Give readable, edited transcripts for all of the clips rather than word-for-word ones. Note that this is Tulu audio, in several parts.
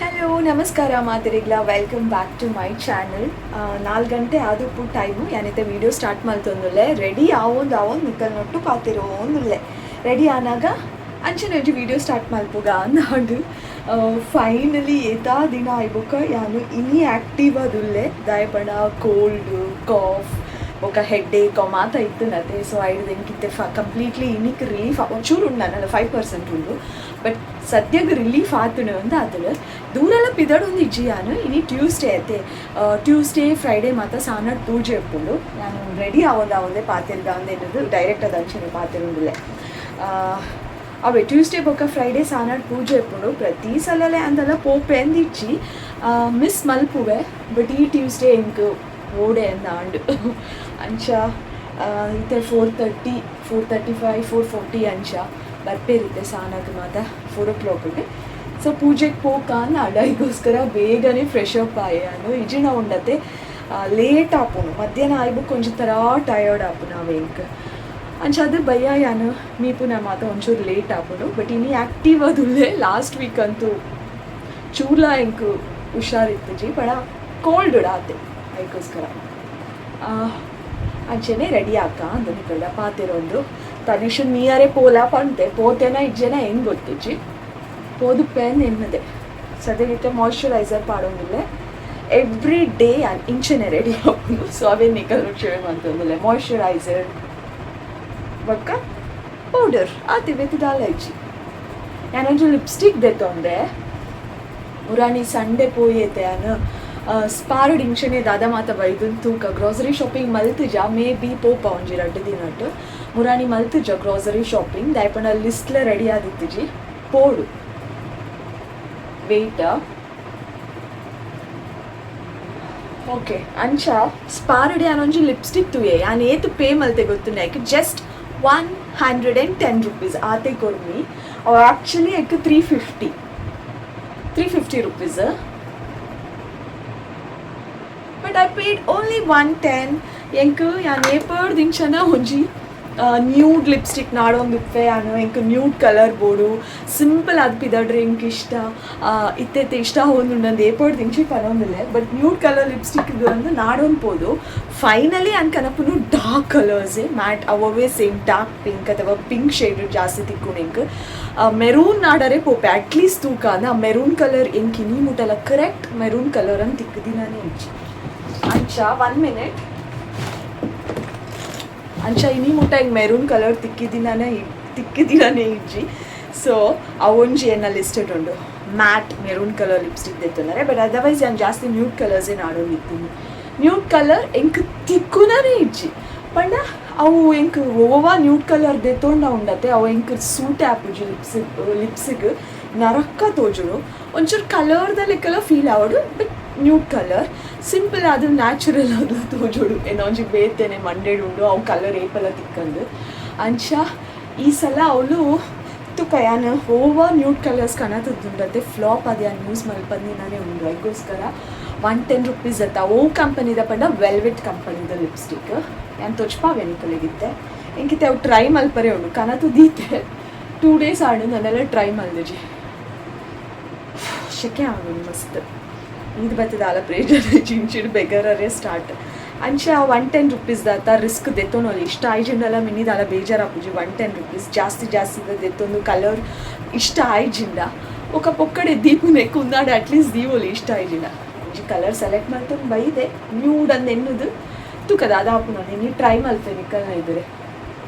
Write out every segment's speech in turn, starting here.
ಹಲೋ, ನಮಸ್ಕಾರ ಮಾತೆರೆಗ್ಲ. Welcome back to my channel. 4 ಗಂಟೆ ಆದುಪ್ಪು ಟೈಮು. ಯಾನಿತ್ತೆ ವೀಡಿಯೋ ಸ್ಟಾರ್ಟ್ ಮಲ್ತೊಂದುಲ್ಲೆ. ರೆಡಿ ಆವೊಂದು ಆವೊಂದು ನಿಕಲ್ನೊಟ್ಟು ಪಾತೆರೋಂದುಲ್ಲೆ. ರೆಡಿ ಆನಾಗ ಅಂಚನೆ ಒಂಜಿ ವೀಡಿಯೋ ಸ್ಟಾರ್ಟ್ ಮಲ್ಪುಗ ಅಂದಾಂಡ್. ಫೈನಲಿ ಏತಾ ದಿನ ಆಯ್ಬೊಕ ಯಾನು ಇನಿ ಆ್ಯಕ್ಟಿವ್ ಆದುಲ್ಲೆ. ದಾಯೆ ಕೋಲ್ಡ್, ಕಾಫ್ ಬೊಕ ಹೆಡ್ ಏಕ್ ಮಾತ ಇತ್ತುನತೆ. ಸೊ ಐಡ್ದ್ ಎಂಕಿತ್ತೆ ಫ ಕಂಪ್ಲೀಟ್ಲಿ ಇನಿಕ್ ರಿಲೀಫ್ ಒಂಚೂರು ಉಂಡು, ನನ್ನಲ್ಲ 5% ಉಂಡು. ಬಟ್ ಸದ್ಯಗ್ ರಿಲೀಫ್ ಆತುಂಡು ಅಂದ್ ಆತುಂಡು. ದೂರೆಲ್ಲ ಪಿದಡೊಂದು ಇಜ್ಜಿ ಯಾನು. ಇನಿ ಟ್ಯೂಸ್ಡೇ ಅತೆ, ಟ್ಯೂಸ್ಡೇ, ಫ್ರೈಡೇ ಮಾತ ಸಾನಡ್ ಪೂಜೆ ಉಪ್ಪುಂಡು. ನಾನು ರೆಡಿ ಆವೊಂದು ಆವೊಂದೆ ಪಾತೆರ್ಗ ಅಂದ್ ಎನ್ನುದು ಡೈರೆಕ್ಟ್ ಅದು ಅಂಚನೆ ಪಾತೆರುಂಡುಲೆ. ಅವೇ ಟ್ಯೂಸ್ಡೇ ಬೊಕ್ಕ ಫ್ರೈಡೇ ಸಾನಡ್ ಪೂಜೆ ಉಪ್ಪುಂಡು. ಪ್ರತಿ ಸಲಲೆ ಅಂದಲ್ಲ ಪೋಪೆ ಅಂದಿಜ್ಜಿ, ಮಿಸ್ ಮಲ್ಪುವೆ. ಬಟ್ ಈ ಟ್ಯೂಸ್ಡೇ ಎಂಕ್ ಓಡೆ ಅಂದ ಆಂಡ್. ಅಂಚ ಇತ್ತೆ 4:30, 4:35, 4:40 ಅಂಚ ಬರ್ಪೇರಿತ್ತೆ ಸಾನಗ್ ಮಾತ 4 ಓ ಕ್ಲಾಕ್ಗೆ. ಸೊ ಪೂಜೆಗೆ ಪೋಕ ಅಂದ್ ಅಡಿಗೋಸ್ಕರ ಬೇಗನೆ ಫ್ರೆಶ್ ಅಪ್ ಆಯೆ. ಇಜಿನ ಉಂಡತೆ ಲೇಟ್ ಆಪುಂಡು. ಮಧ್ಯಾಹ್ನ ಆಯ್ಬೊಕ್ಕ ಒಂಜಿ ಥರ ಟಯರ್ಡ್ ಆಪುಂಡು ಅವೆ ಎಂಕ್. ಅಂಚ ಅದು ಬಯ್ಯ ಯಾನು ಮೀಪುನ ಮಾತ ಒಂಚೂರು ಲೇಟ್ ಆಪುಂಡು. ಬಟ್ ಇನಿ ಆ್ಯಕ್ಟಿವ್ ಅದುಲ್ಲೆ. ಲಾಸ್ಟ್ ವೀಕ್ ಅಂತೂ ಚೂರ್ಲ ಎಂಕ್ ಹುಷಾರಿತ್ತುಜಿ ಪಡ ಕೋಲ್ಡ್ ಆತೆ, ಅದಕ್ಕೋಸ್ಕರ. ಅಂಚೆನೆ ರೆಡಿ ಆಕ ಅಂದು ನಿಕಲ್ಡ ಪಾತೆರೊಂದು. ತನಿಷ್ ಮೀಯರೆ ಪೋಲ ಪಂತೆ, ಪೋತೆನ ಇಜ್ಜೆನ ಹೆಂಗೆ ಗೊತ್ತಿಜ್ಜಿ, ಪೋದು ಪೆನ್ ಎನ್ನದೆ. ಸದ್ಯಗಿತ್ತೆ ಮಾಯ್ಶ್ಚರೈಸರ್ ಪಾಡೊಂದಿಲ್ಲೆ. ಎವ್ರಿ ಡೇ ಇಂಚೆನೆ ರೆಡಿ ಆಪುಂಡು. ಸೊ ಅವೇ ನಿಕಲ್ ಶೇರ್ ಮಂತೊಂದುಲ್ಲೆ. ಮಾಯ್ಶ್ಚರೈಸರ್ ಬೊಕ್ಕ ಪೌಡರ್ ಆತೆ, ಬೇತೆ ದಾಲ ಇಜ್ಜಿ. ಯಾನೊಂಜಿ ಲಿಪ್ಸ್ಟಿಕ್ ದೆತ್ತೊಂದೆ. ಮುರಾನಿ ಸಂಡೆ ಪೋಯೇತೆ ಯಾನು ಸ್ಪಾರ್ಡ್. ಇಂಚೆನೆ ದಾದ ಮಾತ ಬೈದುನ್ ತೂಕ. ಗ್ರೋಸರಿ ಶಾಪಿಂಗ್ ಮಲ್ತುಜ, ಮೇ ಬಿ ಪೋಪ ಒಂಜಿ ರಡ್ಡ್ ದಿನಟ್. ಮುರಾನಿ ಮಲ್ತುಜ ಗ್ರೋಸರಿ ಶಾಪಿಂಗ್, ದಾಯೆ ಲಿಸ್ಟ್ಲ ರೆಡಿ ಆದಿತ್ತುಜಿ. ಪೋಡು, ವೆಯ್ಟ್. ಓಕೆ, ಅಂಚ ಸ್ಪಾರ್ಡ್ ಯಾನೊಂಜಿ ಲಿಪ್ಸ್ಟಿಕ್ ತೂಯೆ. ಯಾನ್ ಏತ್ ಪೇ ಮಲ್ತೆ ಗೊತ್ತುಂಡ? ಜಸ್ಟ್ ₹110 ಆತೆ ಕೊರ್ಮಿ. ಅವು actually ಎಕ್ 350, ₹350, but I paid only 110. ಎಂಕ್ ಯಾನ್ ಏಪರ್ಡ್ ದಿಂಚನ ಒಂಜಿ ನ್ಯೂಡ್ ಲಿಪ್ಸ್ಟಿಕ್ ನಾಡೊಂದುಪ್ಪೆ ಯಾನು. ಎಂಕ್ ನ್ಯೂಡ್ ಕಲರ್ ಬೋಡು, ಸಿಂಪಲ್ ಆದ್ ಪಿದಡ್ರೆ ಎಂಕ್ ಇಷ್ಟ. ಇತ್ತೆತ್ತೆ ಇಷ್ಟ ಆವೊಂದುಂಡು ಏಪರ್ಡ್ ದಿಂಚಿ ಪನೊಂದುಲ್ಲೆ. ಬಟ್ ನ್ಯೂಡ್ ಕಲರ್ ಲಿಪ್ಸ್ಟಿಕ್ ಅಂದ್ ನಾಡೊಂದು ಪೋದು. ಫೈನಲಿ ಅನ್ ಕನಪುನು ಡಾರ್ಕ್ ಕಲರ್ಸೇ, ಮ್ಯಾಟ್ ಅವೇ ಸೇಮ್ ಡಾರ್ಕ್ ಪಿಂಕ್ ಅಥವಾ ಪಿಂಕ್ ಶೇಡ್ ಜಾಸ್ತಿ ತಿಕ್ಕುಂಡು ಎಂಕ್. ಮೆರೂನ್ ನಾಡರೆ ಪೋಪೆ ಅಟ್ಲೀಸ್ಟ್ ತೂಕ ಅಂದ್. ಆ ಮೆರೂನ್ ಕಲರ್ ಎಂಕ್ ಇನಿ ಮುಟಲ ಕರೆಕ್ಟ್ ಮೆರೂನ್ ಕಲರ್ ಅಂತ ತಿಕ್ಕುದಿನಾನೇ ಇಜ್ಜಿ. ಅಂಚ ಒನ್ ಮಿನಿಟ್. ಅಂಚ ಇನಿ ಮುಟ್ಟ ಹಿಂಗೆ ಮೆರೂನ್ ಕಲರ್ ತಿಕ್ಕಿದಿನಾನೇ ತಿಕ್ಕಿದಿನಾನೇ ಇಜ್ಜಿ. ಸೊ ಅವೊಂಜಿ ಎನ್ನ ಲಿಸ್ಟೆಡ್ ಉಂಡು, ಮ್ಯಾಟ್ ಮೆರೂನ್ ಕಲರ್ ಲಿಪ್ಸ್ಟಿಕ್ ದೆತ್ತೊಂದರೆ. ಬಟ್ ಅದರ್ವೈಸ್ ಯಾನ್ ಜಾಸ್ತಿ ನ್ಯೂಡ್ ಕಲರ್ಸೇ ನಾಡೊಂದಿತ್ತೀನಿ. ನ್ಯೂಡ್ ಕಲರ್ ಎಂಕ್ ತಿಕ್ಕುನನೇ ಇಜ್ಜಿ. ಪಂಡ ಅವು ಎಂಕ್ ಒವ್ವ ನ್ಯೂಡ್ ಕಲರ್ ದೆತ್ತೊಂಡ ಉಂಡತೆ, ಅವು ಎಂಕ್ ಸೂಟ್ ಆಪುಜಿ. ಲಿಪ್ಸಿಗ್ ನರಕ್ಕ ತೋಜುಡು, ಒಂಚೂರು ಕಲರ್ದ ಲೆಕ್ಕಲ ಫೀಲ್ ಆವಡು. ಬಟ್ ನ್ಯೂಡ್ ಕಲರ್ ಸಿಂಪಲ್ ಅದು ನ್ಯಾಚುರಲ್ ಅದು ತೋಜೋಡು. ಏನೋ ಒಂಜಿ ಬೇತೆನೆ ಮಂಡೆಡ್ ಉಂಡು, ಅವು ಕಲರ್ ಏಪಲ ತಿಕ್ಕಂದು. ಅಂಚ ಈ ಸಲ ಅವಳು ತುಕ ಯಾನ್ ಓವ ನ್ಯೂಡ್ ಕಲರ್ಸ್ ಕನತುಂಡತೆ ಫ್ಲಾಪ್ ಅದು ಯಾನ್ ಯೂಸ್ ಮಲ್ಪಂದಿನಾನೇ ಉಂಡು. ಅದಕ್ಕೋಸ್ಕರ ₹110 ಅತ್ತ. ಓ ಕಂಪನಿದ ಪಂಡ ವೆಲ್ವೆಟ್ ಕಂಪನಿದ ಲಿಪ್ಸ್ಟಿಕ್. ಯಾನ್ ತೊಚ್ಪಾವೆ ನಿಕಲೆಗಿತ್ತೆ. ಎಂಕಿತ್ತೆ ಅವು ಟ್ರೈ ಮಲ್ಪರೆ ಉಂಡು. ಕನತು ದೀತೆ 2 ಡೇಸ್ ಆಂಡ್, ನಾನೆಲ್ಲ ಟ್ರೈ ಮಲ್ದಿಜಿ. ಶೆಕೆ ಆಗುಂಡು ಮಸ್ತ್. ಇದು ಬರ್ತದೆ ಅಲ್ಲ ಪ್ರಯೋಜನ ಚಿಂಚಿಡ್ ಬೆಗರೇ ಸ್ಟಾರ್ಟ್. ಅಂಚ ₹110 ದಾತ ರಿಸ್ಕ್ ದೆತ್ತೊನೊಲಿ. ಇಷ್ಟ ಆಯ್ಜಿಂಡಲ ಮಿನಿದಾಲ ಬೇಜಾರಾಪುಜಿ. ₹110 ಜಾಸ್ತಿ ಜಾಸ್ತಿ ದೆತ್ತೊಂದು ಕಲರ್ ಇಷ್ಟ ಆಯ್ಜಿಂಡ ఒక ಪೊಕ್ಕಡೆ ದೀಪುನೆ ಕುಂದಾಡ ಅಟ್ಲೀಸ್ಟ್ ದೀವೊಲಿ. ಇಷ್ಟ ಆಯ್ಜಿಂಡ ಒಂಜಿ ಕಲರ್ ಸೆಲೆಕ್ಟ್ ಮಲ್ತೊಂದು ಬೈದೆ, ನ್ಯೂಡ್ ಅಂದ್ ಎನ್ನುದು. ತುಕದ ಅದಾಪುನ ನೀ ಟ್ರೈ ಮಲ್ತೆ ನಿಕ್ಕನ ಇದ್ರೆ.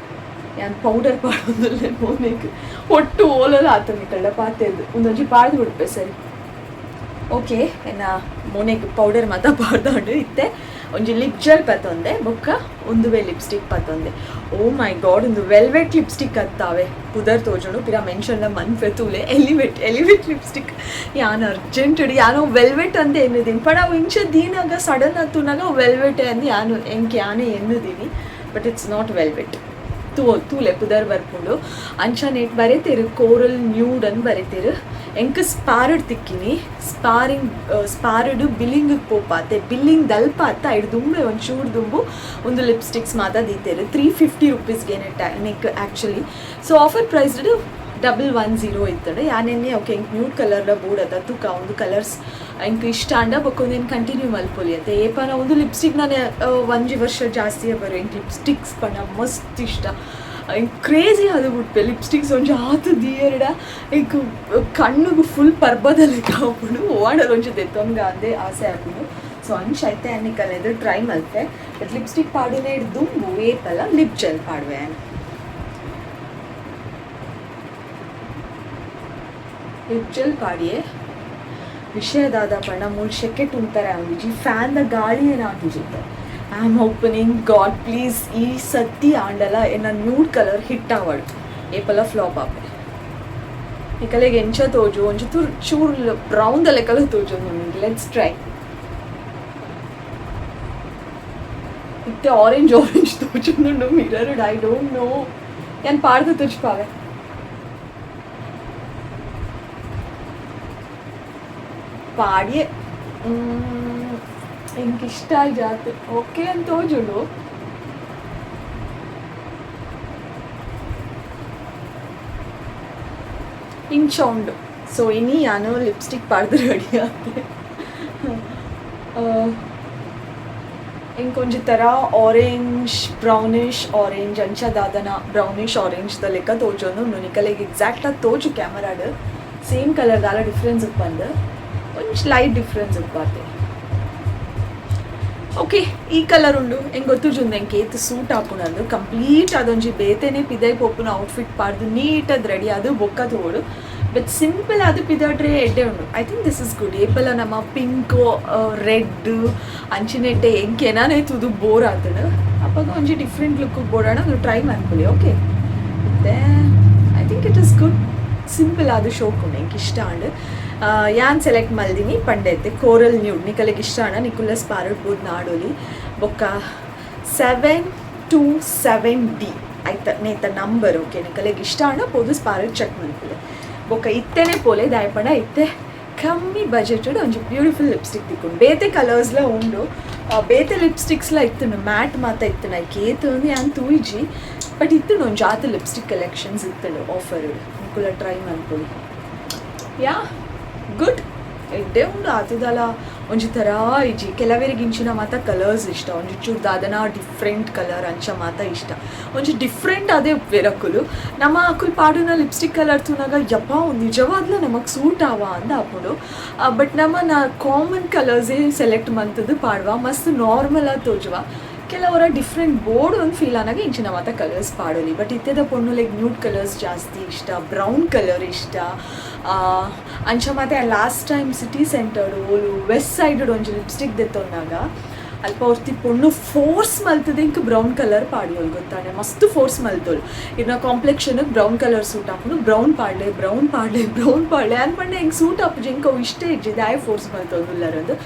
ಯಾನ್ ಪೌಡರ್ ಪಾಡೊಂದುಲ್ಲೆ ಮೋನೆಗ್. ಒಟ್ಟು ಓಲಲ ಆತ ನಿಕಲ್ಡ ಪಾತೆರ್ದು ಉಂದೊಂಜಿ ಪಾಡ್ದು ಬಿಡ್ಪೆ. ಸರಿ, ಓಕೆ. ಎನ್ನ ಮೋನೆಗ್ ಪೌಡರ್ ಮಾತ ಪಾಡ್ದಾಂಡು. ಇತ್ತೆ ಒಂಜಿ ಲಿಪ್ ಜೆಲ್ ಪತ್ತೊಂದೆ, ಬೊಕ್ಕ ಉಂದುವೆ ಲಿಪ್ಸ್ಟಿಕ್ ಪತ್ತೊಂದೆ. ಓ ಮೈ ಗಾಡ್, ಒಂದು ವೆಲ್ವೆಟ್ ಲಿಪ್ಸ್ಟಿಕ್ ಅತ್ತಾವೆ. ಪುದರ್ ತೋಜುಂಡು, ಪಿರ ಮೆನ್ಷನ್ ಮನ್ಪೆ ತೂಲೆ. ಎಲಿವೆಟ್, ಎಲಿವೆಟ್ ಲಿಪ್ಸ್ಟಿಕ್. ಯಾನ್ ಅರ್ಜೆಂಟ್ ಯಾನೋ ವೆಲ್ವೆಟ್ ಅಂದೆ ಎನ್ನುದೀನಿ. ಪಡ ಅವು ಇಂಚ ದೀನಾಗ ಸಡನ್ ಅತ್ತುನಾಗ ವೆಲ್ವೆಟ್ ಅಂದು ಯಾನು ಎಂಕ್ ಯಾನೇ ಎನ್ನುದೀನಿ. But it's not velvet. ತೂ ತೂಲೆ ಪುದರ್ ಬರ್ಪುಂಡು. ಅಂಚ ನೆಟ್ ಬರೆತೇರು, ಕೋರಲ್ ನ್ಯೂಡ್ ಅಂದ್ ಬರೆತೇರು. ಎಂಕ್ ಸ್ಪಾರ್ಡ್ ತಿಕ್ಕಿನಿ. ಸ್ಪಾರಿಂಗ್ ಸ್ಪಾರ್ಡ್ ಬಿಲ್ಲಿಂಗ್ ಪೋಪಾತೆ. ಬಿಲ್ಲಿಂಗ್ ದಲ್ಪ ಅತ್ತ, ಐಡ್ ದುಂಬೆ ಒಂದು ಚೂರು ದುಂಬು ಒಂದು ಲಿಪ್ಸ್ಟಿಕ್ಸ್ ಮಾತ ದೀತೇರು. 350 ರುಪೀಸ್ಗೆ ನೆಟ್ ನೆಕ್ ಆ್ಯಕ್ಚುಲಿ. ಸೊ ಆಫರ್ ಪ್ರೈಸ್ 110 ಇತ್ತಂಡು. ಯಾನೆನ್ನೆ ಓಕೆ ಎಂಕ್ ನ್ಯೂಡ್ ಕಲರ್ಲ ಬೋಡತ್ತ ತೂಕ ಒಂದು ಕಲರ್ಸ್ ಎಂಕ್ ಇಷ್ಟ ಆಂಡ ಬೊಕ್ಕ ಒಂದೆನ್ ಕಂಟಿನ್ಯೂ ಮಲ್ಪೊಲಿ ಅತ್ತೆ. ಏಪನ ಒಂದು ಲಿಪ್ಸ್ಟಿಕ್ ನಾನು ಒಂಜಿ ವರ್ಷ ಜಾಸ್ತಿಯೇ ಬರು. ಎಂಕ್ ಲಿಪ್ಸ್ಟಿಕ್ಸ್ ಪಂಡ ಮಸ್ತ್ ಇಷ್ಟ, ಎಂಕ್ ಕ್ರೇಜಿ ಅದು ಬಿಟ್ಪೆ ಲಿಪ್ಸ್ಟಿಕ್ಸ್ ಒಂಜಿ ಆತು ದಿಯರ್ಡ ಎಂಕ್ ಕಣ್ಣುಗು ಫುಲ್ ಪರ್ಬದ ಲೆಕ್ಕ ಆಪುಂಡು. ಓಡಲ್ ಒಂಜಿ ದೆತ್ತೊನ್ಗ ಅಂದೇ ಆಸೆ ಆಪುಂಡು. ಸೊ ಅಂಚ ಐತೆ ಅನ್ನಿಕಲೆದು ಟ್ರೈ ಮಲ್ತೆ. ಬಟ್ ಲಿಪ್ಸ್ಟಿಕ್ ಪಾಡುನೆ ದುಂಬು ಏಪಲ ಲಿಪ್ ಜೆಲ್ ಪಾಡುವೆ. ಲಿಪ್ ಜೆಲ್ ಪಾಡಿಯೇ ವಿಷಯ ದಾದ ಪಂಡ ಮೂಲು ಶೆಕೆ ತುಂಬ್ತಾರೆ ಒಂಜಿ ಫ್ಯಾನ್ ದ ಗಾಳಿ ಏನಾತುಜಿತ್ತೆ. I am opening god please ಈ ಸತಿ ಆಂಡಲ ಎನ್ನ ನ್ಯೂಡ್ ಕಲರ್ ಹಿಟ್ ಆವಡ್, ಏಪಲ ಫ್ಲಾಪ್ ಆಪೆ. ನಿಕಲೆಗ್ ಎಂಚ ತೋಜು ಒಂಜಿ ಚೂರು ಚೂರು ಬ್ರೌನ್ ದ ಲೆಕ್ಕಲ ತೋಜು. Let's try. ಇತ್ತೆ ಆರೆಂಜ್ ಆರೆಂಜ್ ತೋಜೊಂದುಂಡು ಮಿರರ್, I don't know. ಯಾನ್ ಪಾಡ್ದು ತೋಜ್ಪಾವೆ. ಪಾಡಿಯೆ ಎಂಕ್ ಇಷ್ಟ ಆಯ್ಜಾತ್ ಓಕೆ ಅಂತ ತೋಜುಂಡು. ಇಂಚ ಉಂಡು. ಸೊ ಇನಿ ಯಾನು ಲಿಪ್ಸ್ಟಿಕ್ ಪಾಡ್ದು ರೆಡಿ ಆತೆ. ಎಂಕ್ ಒಂಜಿ ಥರ ಆರೆಂಜ್ ಬ್ರೌನಿಶ್ ಆರೆಂಜ್ ಅಂಚ ದಾದನ ಬ್ರೌನಿಶ್ ಆರೆಂಜ್ ದ ಲೆಕ್ಕ ತೋಜೊಂದುಂಡು. ನಿಕಲೆಗ್ ಎಕ್ಸಾಕ್ಟ್ ಆದ್ ತೋಜು ಕ್ಯಾಮರಾಡ್ ಸೇಮ್ ಕಲರ್ ದಾಲ ಡಿಫ್ರೆನ್ಸ್ ಉಪ್ಪಂದ್, ಒಂಜಿ ಲೈಟ್ ಡಿಫ್ರೆನ್ಸ್ ಉಪ್ಪಾತೆ. ಓಕೆ ಈ ಕಲರ್ ಉಂಡು ಎಂಕ್ ಗೊತ್ತುಜುಂದು ಎಂಕ್ ಏತ್ ಸೂಟ್ ಆಪುನಂದು. ಕಂಪ್ಲೀಟ್ ಅದೊಂಜಿ ಬೇತೆನೆ ಪಿದೈ ಪೋಪುನ ಔಟ್ಫಿಟ್ ಪಾಡ್ದು ನೀಟಾದ್ ರೆಡಿ ಆದ್ ಬೊಕ್ಕ ತೂವೊಡು. ಬಟ್ ಸಿಂಪಲ್ ಆದ್ ಪಿದಾಡ್ರೆ ಎಡ್ಡೆ ಉಂಡು. I think this is good. ಏಪಲ ನಮ್ಮ ಪಿಂಕ್ ರೆಡ್ ಅಂಚಿನೆಟ್ಟೆ ಎಂಕ್ ಎನಾನೆ ತೂದು ಬೋರ್ ಆತುಂಡು. ಅಪಗ ಒಂಜಿ ಡಿಫ್ರೆಂಟ್ ಲುಕ್ ಬೋಡಾಂಡ ಉಂದು ಟ್ರೈ ಮನ್ಪುಲೆ. ಓಕೆ ಇತ್ತೆ I think it is good. Simple ಆದ್ ಶೋಕ್ ಉಂಡು, ಎಂಕ್ ಇಷ್ಟ ಆಂಡ್. ಯಾನ್ ಸೆಲೆಕ್ಟ್ ಮಲ್ದಿನಿ ಪಂಡೆತ್ತೆ ಕೋರಲ್ ನ್ಯೂಡ್. ನಿಕಲೆಗ್ ಇಷ್ಟ ಆಂಡ ನಿಕುಲ್ಲ ಸ್ಪಾರಟ್ ಬೋದು ನಾಡೊಲಿ. ಬೊಕ್ಕ 727D ಐತ ನೇತ ನಂಬರ್. ಓಕೆ ನಿಕಲೆಗ್ ಇಷ್ಟ ಆಂಡ ಪೋದು ಸ್ಪಾರಟ್ ಚೆಕ್ ಮನ್ಪುಲೆ. ಬೊಕ್ಕ ಇತ್ತೆನೆ ಪೋಲೆ ದಾಯೆ ಪಂಡ ಇತ್ತೆ ಕಮ್ಮಿ ಬಜೆಟೆಡ್ ಒಂಜಿ ಬ್ಯೂಟಿಫುಲ್ ಲಿಪ್ಸ್ಟಿಕ್ ತಿಕ್ಕುಂಡು. ಬೇತೆ ಕಲರ್ಸ್ಲ ಉಂಡು, ಬೇತೆ ಲಿಪ್ಸ್ಟಿಕ್ಸ್ಲ ಇತ್ತುಂಡು, ಮ್ಯಾಟ್ ಮಾತ ಇತ್ತುಂಡು. ಐಕ್ ಏತ್ ಉಂದು ಯಾನ್ ತೂಯಿಜಿ, ಬಟ್ ಇತ್ತುಂಡು ಒಂಜಿ ಆತ್ ಲಿಪ್ಸ್ಟಿಕ್ ಕಲೆಕ್ಷನ್ಸ್ ಇತ್ತುಂಡು ಆಫರ್. ನಿಕುಲ ಟ್ರೈ ಮನ್ಪೊಲಿ. ಯಾ ಗುಡ್ ಎಡ್ಡೆ ಉಂಡು. ಆತುದಲ ಒಂಜಿ ಥರ ಇಜ್ಜಿ. ಕೆಲವೆರಿಗೆ ಇಂಚಿನ ಮಾತ ಕಲರ್ಸ್ ಇಷ್ಟ, ಒಂಜಿ ಚೂರು ದಾದನ ಡಿಫ್ರೆಂಟ್ ಕಲರ್ ಅಂಚ ಮಾತ ಇಷ್ಟ. ಒಂಜಿ ಡಿಫ್ರೆಂಟ್ ಅದೇ ಉಪ್ಪೇರ್ ಅಕುಲು. ನಮ್ಮ ಅಕುಲು ಪಾಡುನ ಲಿಪ್ಸ್ಟಿಕ್ ಕಲರ್ ತೂನಾಗ ಯಪ್ಪಾ ನಿಜವಾದ್ಲ ನಮಕ್ ಸೂಟ್ ಆವ ಅಂದ್ ಆಪುಂಡು. ಬಟ್ ನಮ್ಮ ಕಾಮನ್ ಕಲರ್ಸೇ ಸೆಲೆಕ್ಟ್ ಮಂತುದು ಪಾಡುವ, ಮಸ್ತ್ ನಾರ್ಮಲ್ ಆದ್ ತೋಜುವ. ಕೆಲವರ ಡಿಫ್ರೆಂಟ್ ಬೋರ್ಡ್ ಒಂದು ಫೀಲ್ ಆನಾಗ ಇಂಚಿನ ಮಾತ ಕಲರ್ಸ್ ಪಾಡೊಲಿ. ಬಟ್ ಇತ್ತೆದ ಪೊಣ್ಣುಲೆಗ್ ನ್ಯೂಡ್ ಕಲರ್ಸ್ ಜಾಸ್ತಿ ಇಷ್ಟ, ಬ್ರೌನ್ ಕಲರ್ ಇಷ್ಟ ಅಂಚ ಮಾತ. ಲಾಸ್ಟ್ ಟೈಮ್ ಸಿಟಿ ಸೆಂಟರ್ಡ್ ಓಲು ವೆಸ್ಟ್ ಸೈಡ್ ಒಂಜಿ ಲಿಪ್ಸ್ಟಿಕ್ ದೆತ್ತೊನ್ನಾಗ ಅಲ್ಪ ಒರ್ತಿ ಪೊಣ್ಣು ಫೋರ್ಸ್ ಮಲ್ತದೆ ಇಂಕ್ ಬ್ರೌನ್ ಕಲರ್ ಪಾಡಿಯೋಳು ಗೊತ್ತಾನೆ. ಮಸ್ತ್ ಫೋರ್ಸ್ ಮಲ್ತೋಳು. ಇರ್ನ ಕಾಂಪ್ಲೆಕ್ಷನ್ ಬ್ರೌನ್ ಕಲರ್ ಸೂಟ್ ಆಪುಂಡು, ಬ್ರೌನ್ ಪಾಡ್ಲೆ ಬ್ರೌನ್ ಪಾಡ್ಲೆ ಬ್ರೌನ್ ಪಾಡ್ಲೆ ಅನ್ಪಂಡೆ. ಎಂಕ್ ಸೂಟ್ ಆಪುಜಿ, ಎಂಕ್ ಅವು ಇಷ್ಟ ಇಜ್ಜಿ, ದಾಯೆ ಫೋರ್ಸ್ ಮಲ್ತೊಂದುಲ್ಲರಂದು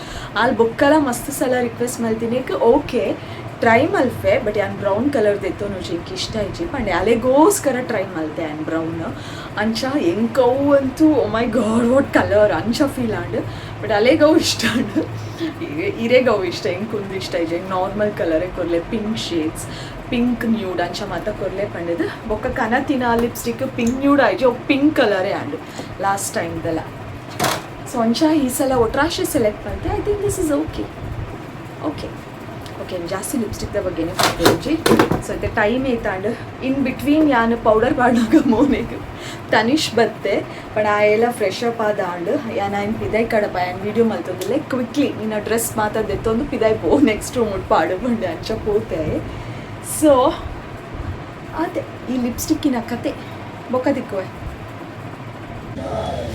ಆಲ್ ಬೊಕ್ಕಲ ಮಸ್ತ್ ಸಲ ರಿಕ್ವೆಸ್ಟ್ ಮಲ್ತಿನೇಕ್ ಓಕೆ ಟ್ರೈ ಮಲ್ಫೆ, ಬಟ್ ಯಾನ್ ಬ್ರೌನ್ ಕಲರ್ ದೆತ್ತೊನುಜಿ, ಎಂಕ್ ಇಷ್ಟ ಇಜ್ಜಿ ಪಂಡೆ. ಅಲೆಗೋಸ್ಕರ ಟ್ರೈ ಮಲ್ತೆ ಯಾನ್ ಬ್ರೌನ್. ಅಂಚ ಎಂಕ್ ಅವು ಅಂತೂ oh my god what colour ಅಂಚ ಫೀಲ್ ಆಂಡ್. ಬಟ್ ಅಲೆಗ್ ಅವು ಇಷ್ಟ ಆಂಡ್, ಇರೆಗ್ ಅವು ಇಷ್ಟ, ಎಂಕ್ ಉಂದು ಇಷ್ಟ ಇಜ್ಜಿ. ಎಂಕ್ ನಾರ್ಮಲ್ ಕಲರೇ ಕೊರ್ಲೆ, ಪಿಂಕ್ ಶೇಡ್ಸ್ ಪಿಂಕ್ ನ್ಯೂಡ್ ಅಂಚ ಮಾತ ಕೊರ್ಲೆ ಪಂಡದು. ಬೊಕ್ಕ ಕನತಿನ ಲಿಪ್ಸ್ಟಿಕ್ ಪಿಂಕ್ ನ್ಯೂಡ್ ಆಯ್ಜಿ, ಅವು ಪಿಂಕ್ ಕಲರೇ ಆಂಡ್ ಲಾಸ್ಟ್ ಟೈಮ್ದೆಲ್ಲ. ಸೊ ಅಂಚ ಈ ಸಲ ಒಟ್ರಾಶಿ ಸೆಲೆಕ್ಟ್ ಮಲ್ತೆ. I think this is okay. Okay okay ಜಾಸ್ತಿ ಲಿಪ್ಸ್ಟಿಕ್ದ ಬಗ್ಗೆನೇ ಪಾತೆರುಜಿ. ಸೊ ಇತ್ತೆ ಟೈಮ್ ಏತಾಂಡ್. ಇನ್ ಬಿಟ್ವೀನ್ ಯಾನ್ ಪೌಡರ್ ಪಾಡ್ನಾಗ ಮೋನೆಗ್ ತನಿಷ್ ಬತ್ತೆ. ಬಟ್ ಆಯೆಲ್ಲ ಫ್ರೆಶ್ ಅಪ್ ಆದಾಂಡ್. ಯಾನ್ ಆಯ್ನ್ ಪಿದಾಯ್ ಕಡಪ, ಯಾನ್ ವೀಡಿಯೋ ಮಲ್ತೊಂದುಲ್ಲೆ, ಕ್ವಿಕ್ಲಿ ನಿನ್ನ ಡ್ರೆಸ್ ಮಾತ ದೆತ್ತೊಂದು ಪಿದಾಯ್ ಪೋ, ನೆಕ್ಸ್ಟ್ ರೂಮ್ ಪಾಡು ಪಂಡೆ, ಅಂಚ ಪೋತೆ. ಸೊ ಅದೇ ಈ ಲಿಪ್ಸ್ಟಿಕ್ಕಿನ ಕತೆ. ಬೊಕ್ಕ ತಿಕ್ಕುವೆ.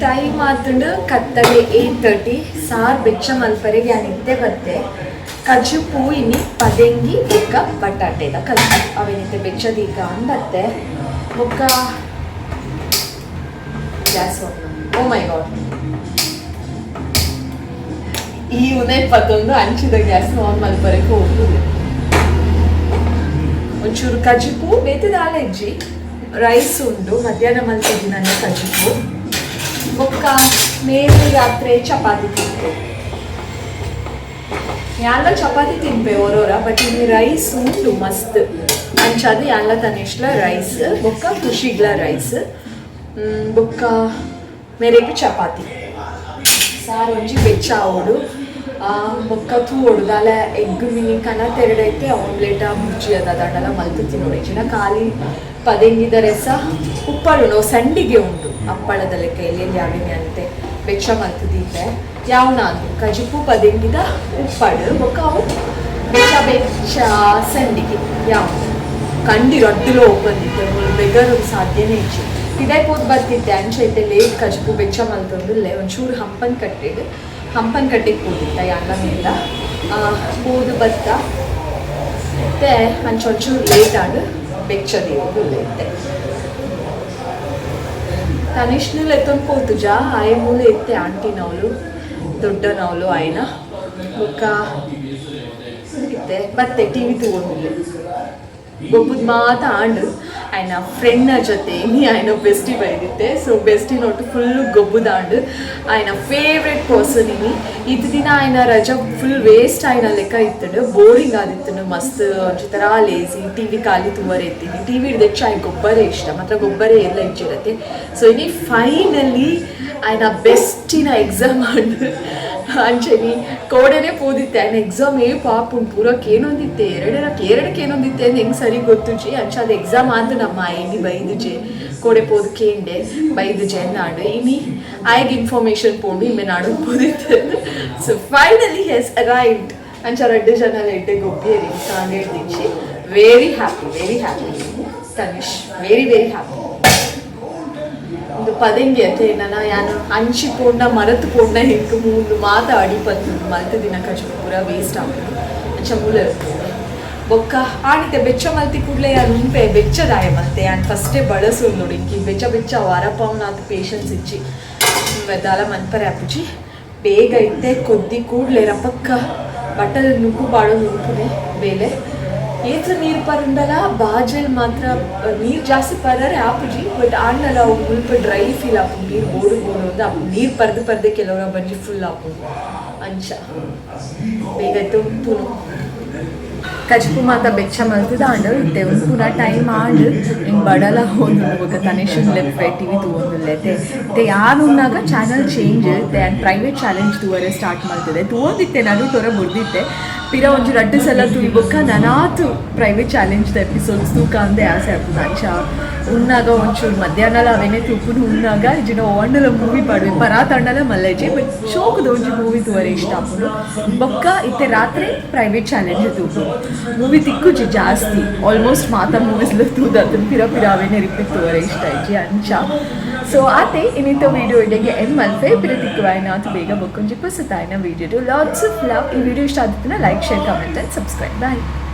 ಟೈಮ್ ಆತುಂಡು ಕತ್ತಲೆ 8:30. ಸಾರ್ ಬೆಚ್ಚ ಮಲ್ಪರೆಗೆ ಯಾನ್ ಇತ್ತೆ ಬತ್ತೆ. ಕಜುಪು ಇನಿ ಪದೆಂಗಿ ಬೊಕ್ಕ ಬಟಾಟೆದ ಕಜು ಅವೇನಿತ್ತೆ ಬೆಚ್ಚದೀಕ ಅಂದತ್ತೆ. ಬೊಕ್ಕ ಗ್ಯಾಸ್ ಓ ಮೈ ಗಾಡ್, ಈ ಉನೆ ಪತ್ತೊಂದು ಅಂಚಿದ ಗ್ಯಾಸ್ ಆನ್ ಮಲ್ಪರೆಗೆ ಹೋಗುದು. ಒಂಚೂರು ಕಜಿಪು ಬೇತೆ ದಾಲ ಇಜ್ಜಿ, ರೈಸ್ ಉಂಡು ಮಧ್ಯಾಹ್ನ ಮಲ್ತಿದ್ದಿ ನನ್ನ ಕಜಿಪು. ಬೊಕ್ಕ ಮೇಲು ರಾತ್ರಿ ಚಪಾತಿ ತಿಂತು. ಯಾನ್ಲ ಚಪಾತಿ ತಿನ್ಪೆ ಓರೋರ, ಬಟ್ ಇಲ್ಲಿ ರೈಸ್ ಉಂಡು ಮಸ್ತ್. ಅಂಚಾದ್ ಯಾನ್ಲ ತನಿಷ್ಲ ರೈಸ್ ಬೊಕ್ಕ ಖುಷಿಗ್ಲ ರೈಸ್. ಬೊಕ್ಕ ಮೇರೆಗ್ ಚಪಾತಿ ಸಾರು ಒಂಜಿ ಬೆಚ್ಚ ಆವೊಡು ಬೊಕ್ಕ ತೂವೊಡು ದಾಲ ಎಗ್ ಮಿನಿ ಕನ ತೆರಡೈತೆ ಆಮ್ಲೆಟ್ ಬುರ್ಜಿ ಅದ ದಂಡಲ ಮಲ್ತ್ ತಿನ್ನೋಡು ಇಜ್ಜಿಂಡ ಖಾಲಿ ಪದೆಂಗಿದ ರಸ ಉಪ್ಪಳುಂಡು ಸಂಡಿಗೆ ಉಂಡು ಅಪ್ಪಳದ ಲೆಕ್ಕ ಎಲ್ಲೆಲ್ಲಿ ಯಾವಿನಿ ಅಂತೆ ಬೆಚ್ಚ ಮಲ್ತ್ ದೀಪೆ ಯಾವ್ನಾಂದು ಕಜಿಪು ಪದೆಂಗಿದ ಉಪ್ಪಡು ಬೊಕ್ಕ ಅವು ಬೆಚ್ಚ ಬೆಚ್ಚ ಸಂಡಿಗೆ ಯಾವ ಕಂಡಿ ರಡ್ಡುಲು ಓಪನ್ ಇತ್ತೆ ಬೆಗರ್ ಸಾಧ್ಯನೇ ಇಜ್ಜಿ ಪಿದಾಯ್ ಪೋದು ಬರ್ತಿತ್ತೆ ಅಂಚ ಇತ್ತೆ ಲೇಟ್ ಕಜಿಪು ಬೆಚ್ಚ ಮಲ್ತೊಂದುಲ್ಲೆ ಒಂಚೂರು ಹಂಪನ್ ಕಟ್ಟೆಡ್ ಹಂಪನ್ ಕಟ್ಟೆಗೆ ಪೋದಿತ್ತ ಯಾನ್ಲ ಮೇಲ ಪೋದು ಬತ್ತ ಇತ್ತೆ ಅಂಚ ಒಂಚೂರು ಲೇಟ್ ಆಂಡ್ ಬೆಚ್ಚ ದೀವೊಂದುಲ್ಲೆ ಇತ್ತೆ ತನಿಷ್ನು ಎತ್ತೊಂದು ಪೋತುಜ ಆಯೆ ಮೂಲೆ ಇತ್ತೆ ಆಂಟಿನವಳು ದೊಡ್ಡನವಳು ಆಯ್ನ ಬೊಕ್ಕ ಇತ್ತೆ ಬತ್ತೆ ಟಿವಿ ತೂವೊಂದುಲ್ಲೆ ಗೊಬ್ಬುದ್ ಮಾತ ಆಂಡ್ ಆಯ್ನ ಫ್ರೆಂಡ್ನ ಜೊತೆ ಇನಿ ಆಯ್ನ ಬೆಸ್ಟಿ ಬೈದಿತ್ತೆ. ಸೊ ಬೆಸ್ಟಿ ನೋಟು ಫುಲ್ ಗೊಬ್ಬುದಾಂಡ್ ಆಯ್ನ ಫೇವ್ರೆಟ್ ಪರ್ಸನ್ ಇನಿ. ಇತ್ ದಿನ ಆಯ್ನ ರಜಾ ಫುಲ್ ವೇಸ್ಟ್ ಆಯ್ನ ಲೆಕ್ಕ ಇತ್ತುಂಡು, ಬೋರಿಂಗ್ ಆದಿತ್ತುಂಡು, ಮಸ್ತ್ ಒಂಜಿ ಥರ ಲೇಸಿ ಟಿವಿ ಖಾಲಿ ತೂವರೆ ಇತ್ತೀನಿ. ಟಿವಿ ಹಿಡ್ದೆಚ್ಚ ಆಯ್ ಗೊಬ್ಬರೇ ಇಷ್ಟ, ಮಾತ್ರ ಗೊಬ್ಬರೇ ಎಲ್ಲ ಇಜ್ಜಿರತ್ತೆ. ಸೊ ಇನಿ ಫೈನಲಿ ಆಯ್ನ ಬೆಸ್ಟಿನ ಎಕ್ಸಾಮ್ ಆಂಡ್ ಅಂಚೆನಿ ಕೋಡೆನೆ ಪೋದಿತ್ತೆ. ಆಯ್ನ ಎಕ್ಸಾಮ್ ಏ ಪಾಪುಂಡು ಪೂರಕ್ಕೆ ಏನೊಂದಿತ್ತೆ, ಎರಡರಕ್ಕೆ ಎರಡಕ್ಕೆ ಏನೊಂದಿತ್ತೆ ಅಂದ್ ಹೆಂಗೆ ಸರಿ ಗೊತ್ತುಜಿ. ಅಂಚ ಅದು ಎಕ್ಸಾಮ್ ಆದ ನಮ್ಮ ಇನಿ ಬೈದುಜೆ ಕೋಡೆ ಪೋದು ಕೇಂಡೆ ಬೈದುಜೆ ನಾಡು ಇನಿ ಆಯ್ಗೆ ಇನ್ಫಾರ್ಮೇಶನ್ ಪೋಂಡು ಇಮ್ಮೆ ನಾಡು ಪೋದಿತ್ತೆ. ಸೊ ಫೈನಲಿ ಹೆಸ್ ಅರೈವ್ಡ್. ಅಂಚ ರಡ್ಡು ಜನ ಎಡ್ಡೆ ಗೊಬ್ಬಿಯರಿ ಕಾಂಡೇಡ್ ದಿಂಚಿ. Very happy, very happy Tanish, very very happy. ಒಂದು ಪದೆಂಗೆ ಅತ್ತೆ ನನ್ನ ಯಾನು ಅಂಚಿ ಪೋಂಡ ಮರತ್ ಪೋಂಡ ಹೆಂಕ್ ಮೂಂದು ಮಾತ ಅಡಿ ಪತ್ತು ಮಲ್ತ ದಿನ ಕಜಿಪು ಪೂರ ವೇಸ್ಟ್ ಆಪುಂಡು. ಅಂಚ ಮೂಲ ಬೊಕ್ಕ ಆಣಿತೆ ಬೆಚ್ಚ ಮಲ್ತಿ ಕೂಡಲೇ ಯಾನು ಉಂಪೆ ಬೆಚ್ಚದಾಯ ಮಲ್ತೆ ಯಾನ್ ಫಸ್ಟೇ ಬಳಸೋದು ನೋಡಿ. ಇಂಕಿ ಬೆಚ್ಚ ಬೆಚ್ಚ ವಾರಪಾವನಾತ್ ಪೇಷನ್ಸ್ ಇಜ್ಜಿ ದಾಲ ಮನ್ಪರೆ ಆಪುಜಿ. ಬೇಗ ಇತ್ತೆ ಕೊದ್ದಿ ಕೂಡ್ಲೆ ರಪಕ್ಕ ಬಟ್ಟಲ್ ನುಗ್ಗು ಬಾಳು ನುಗ್ಗುನೆ ಬೇಲೆ ಏತ್ ನೀರು ಪರಂಡಲ ಬಾಜಲ್ ಮಾತ್ರ ನೀರು ಜಾಸ್ತಿ ಪರರೆ ಆಪುಜಿ. ಬಟ್ ಆಂಡಲ ಅವು ಮುಲ್ಪ ಡ್ರೈ ಫೀಲ್ ಆಪುಂಡು, ನೀರು ಬೋಡು ಬೋಡು ಅಂದ್ ಆಪುಂಡು. ನೀರು ಪರ್ದು ಪರ್ದೆ ಕೆಲವರ ಬಂಜಿ ಫುಲ್ ಆಪುಂಡು. ಅಂಚ ಬೇಗ ಇತ್ತೆ ಉಂಪುನು ಕಜಿಪು ಮಾತ ಬೆಚ್ಚ ಮಲ್ತದ ಆಂಡ್ ಇತ್ತೆ ಉಂಪುನ ಟೈಮ್ ಆಂಡ್. ಹಿಂಗೆ ಬಡಲ ಹೋದುಂಡು. ಬೊಕ್ಕ ತನಿಷನ್ ಲೆಪ್ಪೆ ಟಿವಿ ತೂವೊಂದುಲ್ಲೆ. ಇತ್ತೆ ಯಾನ್ ಉನ್ನಾಗ ಚಾನಲ್ ಚೇಂಜ್ ಇತ್ತೆ ಆ್ಯಂಡ್ ಪ್ರೈವೇಟ್ ಚಾಲೆಂಜ್ ತೂವರೆ ಸ್ಟಾರ್ಟ್ ಮಲ್ತದೆ. ತೂವೊಂದಿತ್ತೆ ನಾನು ಟೊರ ಬುಡ್ದಿತ್ತೆ. ಪಿರ ಒಂಜಿ ರಡ್ಡು ಸಲ ತೂಯಿ ಬೊಕ್ಕ ನನಾತು ಪ್ರೈವೇಟ್ ಚಾಲೆಂಜ್ದ ಎಪಿಸೋಡ್ಸ್ ತೂಕ ಅಂದೆ ಆಸೆ ಆಪುಂಡು. ಅಂಚ ಉನ್ನಾಗ ಒಂಚೂರು ಮಧ್ಯಾಹ್ನಲ ಅವೇನೆ ತೂಪುನು. ಉನ್ನಾಗ ಇಜ್ಜಿಂಡ ಓಂಡಲ ಮೂವಿ ಪಾಡ್ವೆ ಪರಾತಂಡಲ ಮಲ್ಲೆಜೆ. ಬಟ್ ಶೋಕುದ ಒಂಜಿ ಮೂವಿ ತೂವರೆ ಇಷ್ಟ ಆಪುಂಡು. ಬೊಕ್ಕ ಇತ್ತೆ ರಾತ್ರಿ ಪ್ರೈವೇಟ್ ಚಾಲೆಂಜ್ ತೂಪುನು. ಮೂವಿ ತಿಕ್ಕುಜಿ ಜಾಸ್ತಿ, ಆಲ್ಮೋಸ್ಟ್ ಮಾತಾ ಮೂವೀಸ್ ತೂದತ್ತನ್ ಪಿರ ಪಿರ ಅವೇನೆ ರಿಪೀಟ್ ತೂವರೆ ಇಷ್ಟ ಇಜ್ಜಿ ಅಂಚ. ಸೊ ಆತೆ ಇನ್ನಿತ ವಿಡಿಯೋ ಇಡೆಗೆ ಎಂಡ್ ಮಲ್ಪೆ. ಪಿರ ತಿಕ್ಕುವಾಯ್ನ ಬೇಗ ಬೊಕ್ಕೊಂಜಿ ಪೊಸತಾಯ್ನ video. Lots of love. ಈ ವಿಡಿಯೋ ಇಷ್ಟ ಆದಿತ್ತಿನ like, share, comment and subscribe. Bye.